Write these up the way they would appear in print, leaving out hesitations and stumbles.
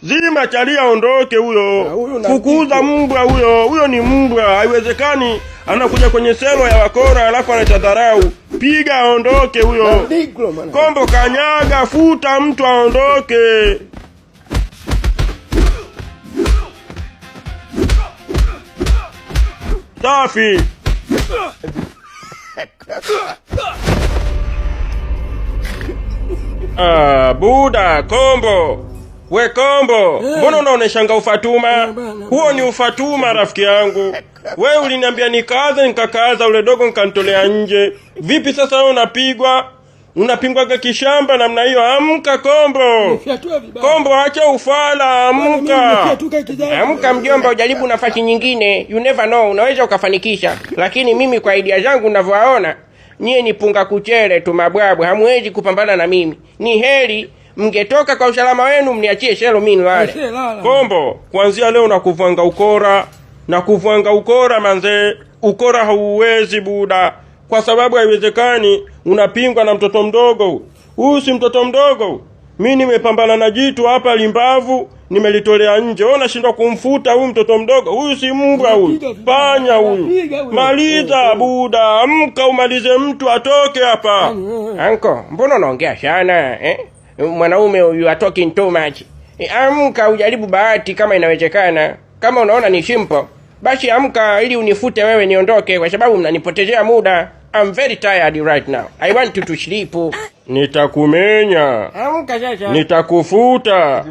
Zima chalia aondoke huyo. Fukuza mbwa huyo. Huyo ni mbwa, haiwezekani anakuja kwenye selo ya wakora alafu anatadharau. Piga aondoke huyo. Kombo kanyaga, futa mtu aondoke. Safi. Ah, Buda, Kombo. We Kombo, mbona unaoneshanga ufatuma? Huo ni ufatuma rafiki yangu. We uliniambia nikaze, nikakaza, ule dogo nikantolea nje. Vipi sasa wewe unapigwa? Unapingwaga kishamba namna hiyo? Amka Kombo. Kombo, acha ufala, amka. Amka mjomba, ujaribu nafasi nyingine. You never know, unaweza ukafanikisha. Lakini mimi kwa idea zangu ninavyowaona, nyie ni punga kuchere tu mabwabwa, hamwezi kupambana na mimi. Ni heri mngetoka kwa usalama wenu, mniachie shelo mimi nilale. Kombo, kuanzia leo nakuvwanga ukora, nakuvwanga ukora manze. Ukora hauwezi buda, kwa sababu haiwezekani unapingwa na mtoto mdogo. Huyu si mtoto mdogo. Mi nimepambana na jitu hapa limbavu, nimelitolea nje. Wewe unashindwa kumfuta huyu mtoto mdogo. Huyu si mbwa huyu, panya huyu. Maliza buda, amka umalize mtu atoke hapa. Anko, mbona unaongea sana eh? Mwanaume you are talking too much. Amka ujaribu bahati kama inawezekana. Kama unaona ni simple, basi amka ili unifute wewe niondoke, kwa sababu mnanipotezea muda. I'm very tired right now. I want to sleep. Nitakumenya. Amka sasa. Nitakufuta.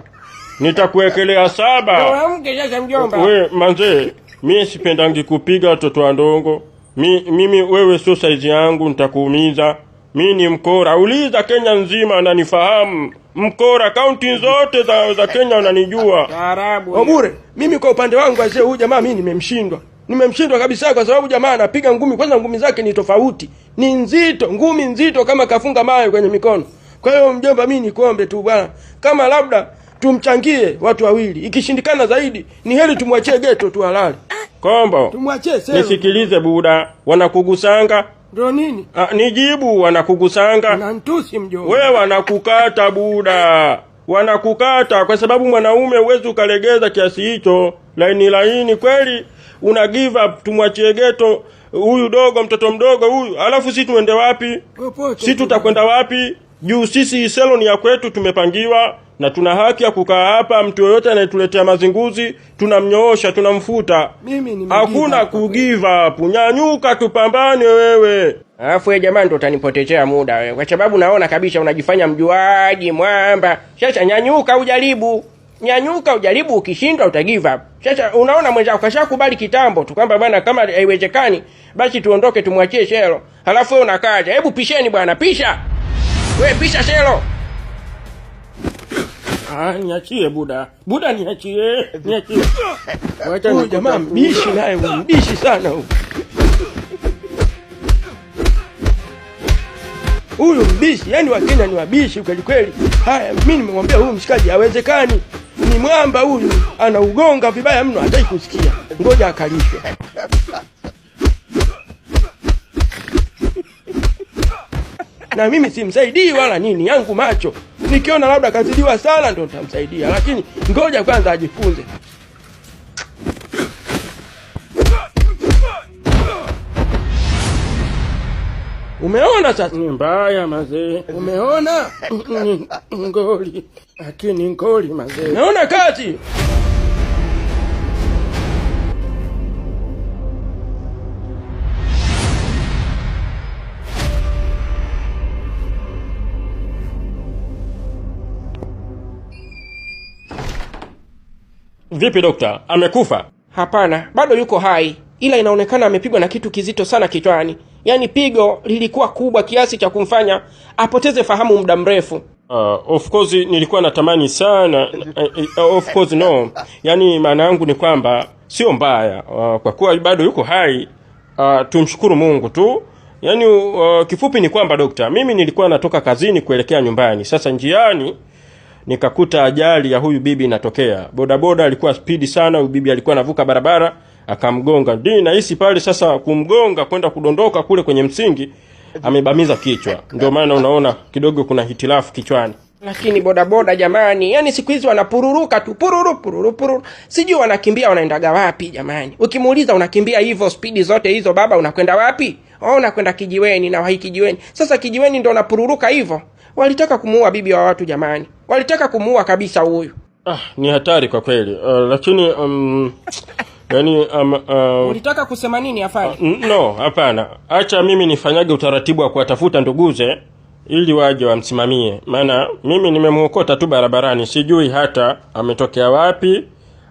Nitakuwekelea 7. Amka sasa mjomba. We manze, mi sipendangi kupiga watoto wa ndongo. Mimi wewe sio saizi yangu, nitakuumiza. Mi ni mkora. Uliza Kenya nzima ananifahamu. Mkora kaunti zote za Kenya wananijua. Taarabu. Obure, mimi kwa upande wangu azee huyu jamaa mimi nimemshindwa. Nimemshindwa kabisa kwa sababu jamaa anapiga ngumi, kwanza ngumi zake ni tofauti. Ni nzito, ngumi nzito kama kafunga mawe kwenye mikono. Kwa hiyo mjomba, mimi nikuombe tu bwana, kama labda tumchangie watu wawili. Ikishindikana zaidi ni heri tumwachie geto tu halali. Kombo, Tumwachie selo. nisikilize buda, wanakugusanga. Ndio nini? Nijibu, wanakugusanga. Unanitusi mjomba. Wewe wanakukata buda. Wanakukata kwa sababu mwanaume huwezi ukalegeza kiasi hicho. Laini laini kweli una give up, tumwachie geto huyu dogo, mtoto mdogo huyu. Alafu sisi tuende wapi? Sisi tutakwenda wapi? Juu sisi selo ni ya kwetu, tumepangiwa na tuna haki ya kukaa hapa. Mtu yoyote anayetuletea mazinguzi tunamnyoosha, tunamfuta. Mimi ni Hakuna ku give up. Nyanyuka tupambane wewe. Alafu wewe jamaa ndo utanipotezea muda wewe, kwa sababu naona kabisa unajifanya mjuaji mwamba. Sasa nyanyuka ujaribu. Nyanyuka ujaribu, ukishindwa uta give up. Sasa unaona mwenzako kashakubali kitambo tu kwamba bwana kama haiwezekani basi tuondoke tumwachie shelo. Halafu wewe unakaja, hebu pisheni bwana, pisha. Wewe pisha shelo. Niachie buda. Buda niachie, niachie. Wacha Huyu jamaa mbishi naye, huyu mbishi sana huyu. Huyu mbishi, yani wa Kenya ni wabishi kweli kweli. Haya, mimi nimemwambia huyu mshikaji hawezekani. Ni mwamba huyu, anaugonga vibaya mno, hataki kusikia. Ngoja akalishwe. Na mimi simsaidii wala nini, yangu macho. Nikiona labda kazidiwa sana ndo nitamsaidia, lakini ngoja kwanza ajifunze. Umeona sasa? Ni mbaya mazee. Umeona? Ngoli. Lakini ngoli mazee. Umeona kazi? Vipi dokta, amekufa? Hapana, bado yuko hai, ila inaonekana amepigwa na kitu kizito sana kichwani. Yaani pigo lilikuwa kubwa kiasi cha kumfanya apoteze fahamu muda mrefu. Of course nilikuwa natamani sana, of course no. Yaani maana yangu ni kwamba sio mbaya, kwa kuwa bado yuko hai, tumshukuru Mungu tu. Yaani kifupi ni kwamba dokta, mimi nilikuwa natoka kazini kuelekea nyumbani. Sasa njiani nikakuta ajali ya huyu bibi inatokea. Bodaboda alikuwa spidi sana, huyu bibi alikuwa anavuka barabara akamgonga. Ndio nahisi pale sasa kumgonga kwenda kudondoka kule kwenye msingi, amebamiza kichwa. Ndio maana unaona kidogo kuna hitilafu kichwani. Lakini bodaboda jamani, yani siku hizi wanapururuka tu, pururu pururu pururu, sijui wanakimbia wanaendaga wapi jamani. Ukimuuliza unakimbia hivyo spidi zote hizo baba, unakwenda wapi? Oh, unakwenda kijiweni na wahi kijiweni. Sasa kijiweni ndo unapururuka hivyo. Walitaka kumuua bibi wa watu jamani, walitaka kumuua kabisa huyu. Ah, ni hatari kwa kweli. Lakini yani Ulitaka kusema nini afande? No, hapana. Acha mimi nifanyage utaratibu wa kuwatafuta nduguze ili waje wamsimamie, maana mimi nimemuokota tu barabarani, sijui hata ametokea wapi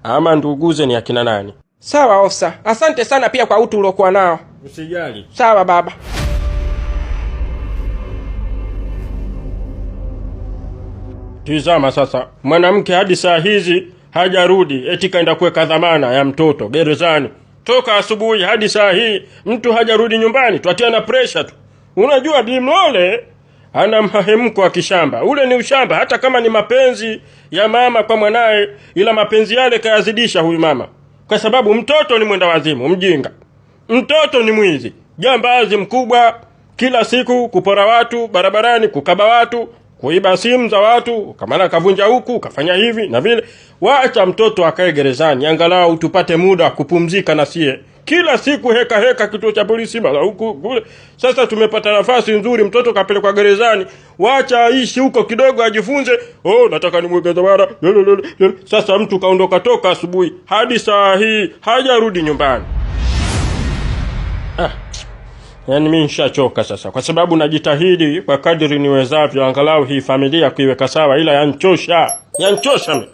ama nduguze ni akina nani. Sawa ofsa, asante sana pia kwa utu uliokuwa nao. Usijali. Sawa baba. Tizama sasa, mwanamke hadi saa hizi hajarudi, eti kaenda kuweka dhamana ya mtoto gerezani. Toka asubuhi hadi saa hii mtu hajarudi nyumbani, twatia na pressure tu. Unajua Bimlole ana mhemko wa kishamba. Ule ni ushamba, hata kama ni mapenzi ya mama kwa mwanaye, ila mapenzi yale kayazidisha huyu mama, kwa sababu mtoto ni mwenda wazimu, mjinga. Mtoto ni mwizi, jambazi mkubwa, kila siku kupora watu barabarani, kukaba watu, kuiba simu za watu, kamana kavunja huku, kafanya hivi na vile. Wacha mtoto akae gerezani, angalau tupate muda wa kupumzika na sie. Kila siku heka heka kituo cha polisi, mara huku kule. Sasa tumepata nafasi nzuri, mtoto kapelekwa gerezani, wacha aishi huko kidogo, ajifunze. Oh, nataka nimweke dhamana. Sasa mtu kaondoka toka asubuhi hadi saa hii hajarudi nyumbani. Yaani mimi nishachoka sasa, kwa sababu najitahidi kwa kadri niwezavyo angalau hii familia kuiweka sawa, ila yanchosha. Yanchosha mimi.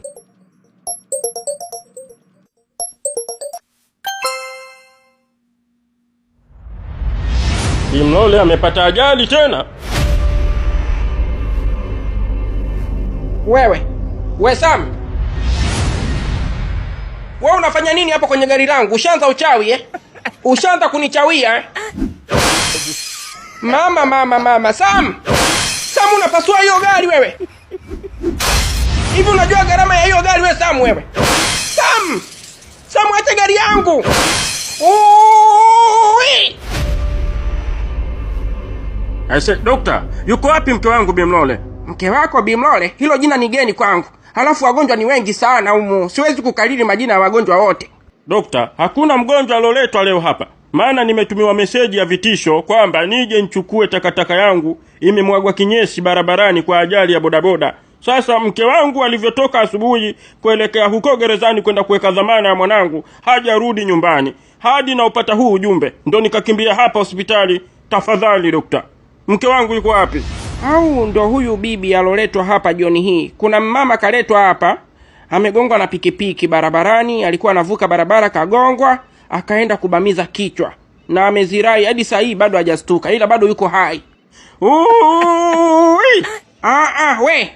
Bimlole amepata ajali tena. Wewe, we Sam. Wewe unafanya nini hapo kwenye gari langu? Ushaanza uchawi eh? Ushaanza kunichawia eh? Mama, mama, mama, Sam. Sam, unapasua hiyo gari wewe. Hivi unajua gharama ya hiyo gari wewe Sam wewe? Sam! Sam, acha gari yangu. Ui! Aise, dokta, yuko wapi mke wangu Bimlole? Mke wako Bimlole? Hilo jina ni geni kwangu. Halafu wagonjwa ni wengi sana humu. Siwezi kukariri majina ya wagonjwa wote. Dokta, hakuna mgonjwa alioletwa leo hapa. Maana nimetumiwa meseji ya vitisho kwamba nije nichukue takataka yangu imemwagwa kinyesi barabarani kwa ajali ya bodaboda. Sasa mke wangu alivyotoka asubuhi kuelekea huko gerezani kwenda kuweka dhamana ya mwanangu, hajarudi nyumbani. Hadi naupata huu ujumbe ndo nikakimbia hapa hospitali. Tafadhali dokta, mke wangu yuko wapi? Au ndo huyu bibi aloletwa hapa jioni hii. Kuna mama kaletwa hapa, amegongwa na pikipiki barabarani, alikuwa anavuka barabara kagongwa, akaenda kubamiza kichwa na amezirai hadi saa hii bado hajastuka, ila bado yuko hai. Ui!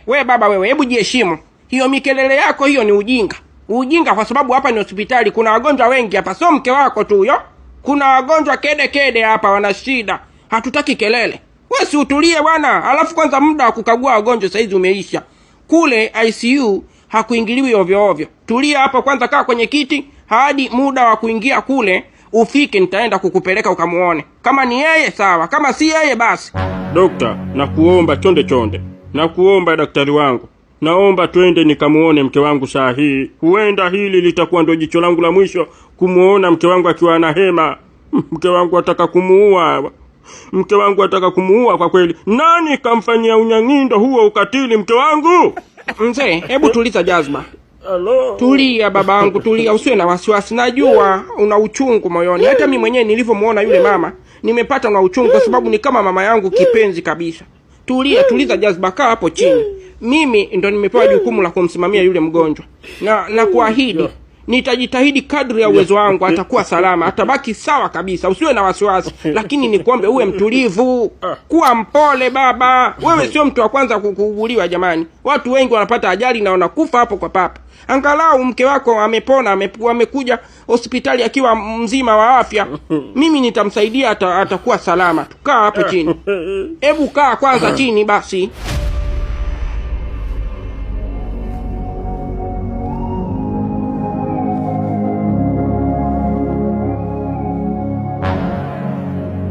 We baba wewe, hebu jiheshimu. Hiyo mikelele yako hiyo ni ujinga. Ujinga kwa sababu hapa ni hospitali, kuna wagonjwa wengi hapa, sio mke wako tu huyo. Kuna wagonjwa kede kede hapa wana shida. Hatutaki kelele. Wewe si utulie bwana. Alafu kwanza muda wa kukagua wagonjwa saizi umeisha. Kule ICU hakuingiliwi ovyo ovyo. Tulia hapo kwanza, kaa kwenye kiti hadi muda wa kuingia kule ufike, nitaenda kukupeleka ukamuone. Kama ni yeye sawa, kama si yeye basi. Dokta, nakuomba chonde chonde. Nakuomba daktari wangu. Naomba twende nikamuone mke wangu saa hii. Huenda hili litakuwa ndo jicho langu la mwisho kumuona mke wangu akiwa na hema. Mke wangu ataka kumuua. Mke wangu ataka kumuua kwa kweli. Nani kamfanyia unyang'indo huo ukatili mke wangu? Mzee, hebu tuliza jazba. Hello. Tulia babangu, tulia, usiwe na wasiwasi. Najua una uchungu moyoni. Hata mimi mwenyewe nilivyomuona yule mama, nimepata na uchungu kwa sababu ni kama mama yangu kipenzi kabisa. Tulia, tuliza jazba, kaa hapo chini. Mimi ndo nimepewa jukumu la kumsimamia yule mgonjwa. Na kuahidi nitajitahidi kadri ya uwezo wangu, atakuwa salama, atabaki sawa kabisa. Usiwe na wasiwasi, lakini nikuombe uwe mtulivu, kuwa mpole baba. Wewe sio mtu wa kwanza kuuguliwa jamani. Watu wengi wanapata ajali na wanakufa hapo kwa papa. Angalau mke wako amepona, amekuja hospitali akiwa mzima wa afya. Mimi nitamsaidia, atakuwa salama. Tukaa hapo chini. Hebu kaa kwanza chini basi.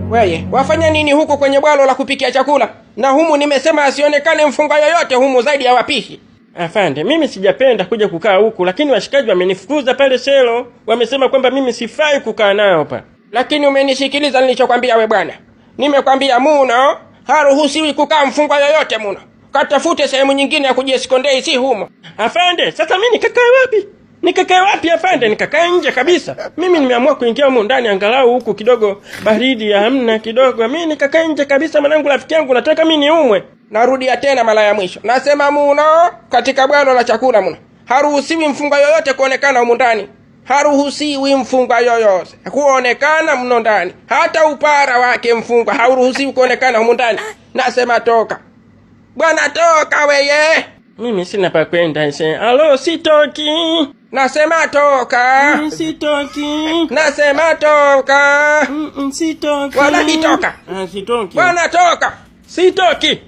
Weye, wafanya nini huko kwenye bwalo la kupikia chakula? Na humu nimesema asionekane mfungwa yoyote humu zaidi ya wapishi. Afande, mimi sijapenda kuja kukaa huku, lakini washikaji wamenifukuza pale selo, wamesema kwamba mimi sifai kukaa nao pa. Lakini umenisikiliza nilichokwambia we bwana? Nimekwambia muno haruhusiwi kukaa mfungwa yoyote muno. Katafute sehemu nyingine ya kujieskondei, si humo. Afande, sasa mimi nikakae wapi? Nikakae wapi afande? Nikakae nje kabisa. Mimi nimeamua kuingia humu ndani angalau huku kidogo baridi hamna kidogo. Mimi nikakae nje kabisa mwanangu, rafiki yangu, nataka mimi niumwe. Narudia tena mara ya mwisho, nasema muno katika bwalo la chakula muno haruhusiwi mfungwa yoyote kuonekana humu ndani. Haruhusiwi mfungwa yoyote kuonekana mno ndani, hata upara wake mfungwa hauruhusiwi kuonekana humu ndani. Nasema toka bwana, toka weye. Mimi sina pa kwenda ise. Alo, sitoki. Nasema toka. Sitoki. Nasema toka. Sitoki. Wala hitoka. Sitoki. Bwana toka. Sitoki.